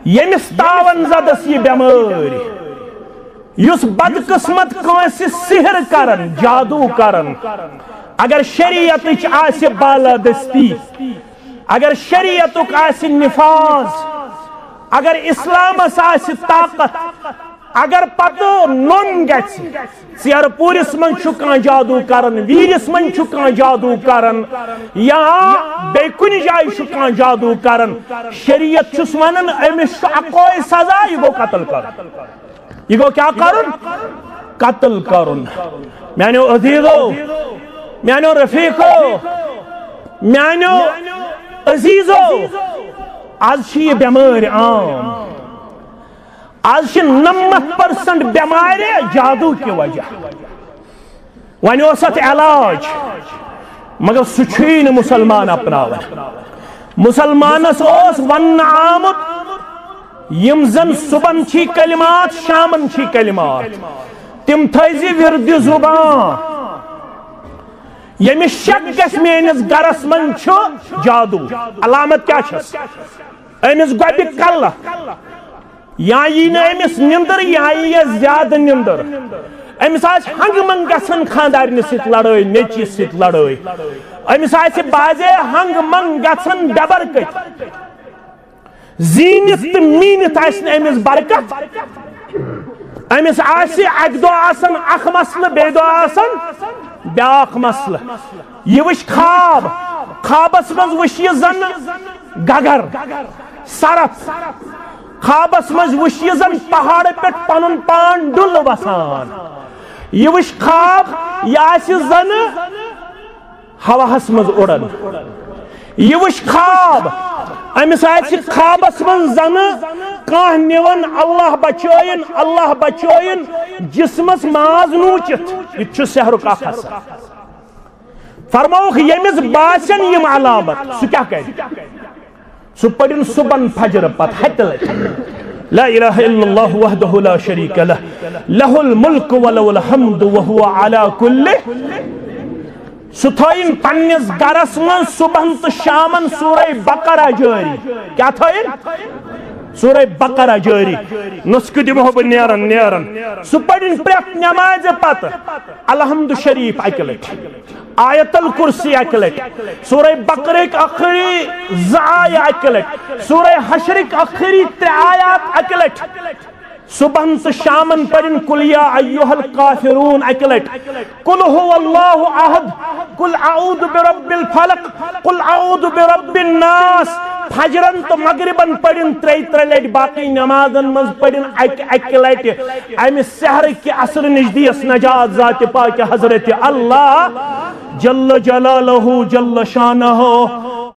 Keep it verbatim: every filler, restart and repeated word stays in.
ییٚمِس تاون زدس یہِ بٮ۪مٲرۍ، یُس بدقسمت کٲنٛسہِ سحر کرن، جادو کرن، اگر شریعتٕچ آسہِ بالادستی، اگر شریعتُک آسہِ نفاذ، اگر اسلامس آسہِ طاقت، اگر پتہٕ نوٚن گژھِ، ژیرٕ پوٗرِس منٛز چھُ کانٛہہ جادو کران، ویٖرِس منٛز چھُ کانٛہہ جادو کران، یا بیٚیہِ کُنہِ جایہِ چھُ کانٛہہ جادو کران، شریعت چھُس ونان، أمِس چھُ اکوے سزا، یہِ گوٚو قتل کرُن۔ یہِ گوٚو کیٛاہ کرُن؟ قتل کرُن۔ میانیو عزیزو، میانیو رفیقو، میانیو عزیزو، از چھِ یہِ بٮ۪مٲرۍ عام۔ از چھِ نَمَتھ پٔرسنٹ بٮ۪مارِ جادو کہِ وجہ۔ وۄنۍ اوس اتھ علاج، مگر سُہ چھُے نہٕ مسلمان اپناوان۔ مسلمانس اوس وننہٕ آمُت، یِم زن صبحن چھی کلمات، شامن چھی کلمات، تِم تھٲیزِ ورد زبان۔ ییٚمِس شک گژھِ میٲنِس گرس منٛز چھُ جادو، علامت کیٛاہ چھس؟ أمِس گۄبہِ کلہٕ، یا یی نہٕ أمِس نِندٕر، یا یی یَس زیادٕ نِندٕر۔ أمِس آسہِ ہنٛگہٕ منٛگہٕ گژھان خانٛدارنہِ سۭتۍ لڑٲے، نیٚچوِس سۭتۍ لڑٲے۔ أمِس آسہِ بازے ہنٛگہٕ منٛگہٕ گژھان بے برکت۔ زیٖنِتھ تہٕ میٖنِتھ آسہِ نہٕ أمِس برکت۔ أمِس آسہِ اَکہِ دۄہ آسان اکھ مسلہٕ، بیٚیہِ دۄہ آسان بیٛاکھ مسلہٕ۔ یہِ وٕچھ خواب، خوابس منٛز وٕچھ یہِ زن گگر، سرف۔ خوابس منٛز وٕچھ یہِ زن پہاڑٕ پٮ۪ٹھ پنُن پان ڈُلہٕ وسان۔ یہِ وٕچھ خواب، یہِ آسہِ زن ہواہس منٛز اُڑان۔ یہِ وٕچھ خواب، أمِس آسہِ خوابس منٛز زنہٕ کانٛہہ نِوان، اللہ بچٲیِن، اللہ بچٲیِن، جسمس ماز نوٗچِتھ۔ یہِ تہِ چھُ سحرُک اکھ اثر۔ فرمووُکھ، ییٚمِس باسن یِم علامت، سُہ کیٛاہ کرِ؟ سُہ پٔرِن صبحن فجر پتہٕ ہتہِ لٹہِ، لا الہ الا اللہ وحدہ لا شریک لہ، لہ الملک و لہ الحمد و ہو علی کل۔ سُہ تھٲیِن پننِس گرس منٛز صبحن تہٕ شامن سورہ بقرہ جٲری۔ کیٛاہ تھٲیِن؟ سورہ بقرہ جٲری۔ نسخہٕ دِمہو بہٕ نیران نیران۔ سُہ پٔرِن پرٛٮ۪تھ نمازِ پتہٕ الحمد شریف اکہِ لٹہِ، آیت الکرسی اکہِ لٹہِ، سورہ بقرٕکۍ ٲخری زٕ آیہِ اکہِ لٹہِ، سورہ حشرٕکۍ ٲخری ترٛےٚ آیات اکہِ لٹہِ۔ صبحن تہٕ شامن پٔرِن قل یا ایھا الکافرون اکہِ لٹہِ، قل ھو اللہ احد، قل اعوذ برب الفلق، قل اعوذ برب الناس۔ فجرن تہٕ مغربن پٔرِن ترٛیٚیہِ ترٛےٚ لٹہِ، باقٕے نمازن منٛز پٔرِن اکہِ اکہِ لٹہِ۔ امہِ سحرٕکہِ اثرٕ نِش دِیس نجات ذاتِ پاکہِ حضرت اللہ جل جلالہ جل شانہ۔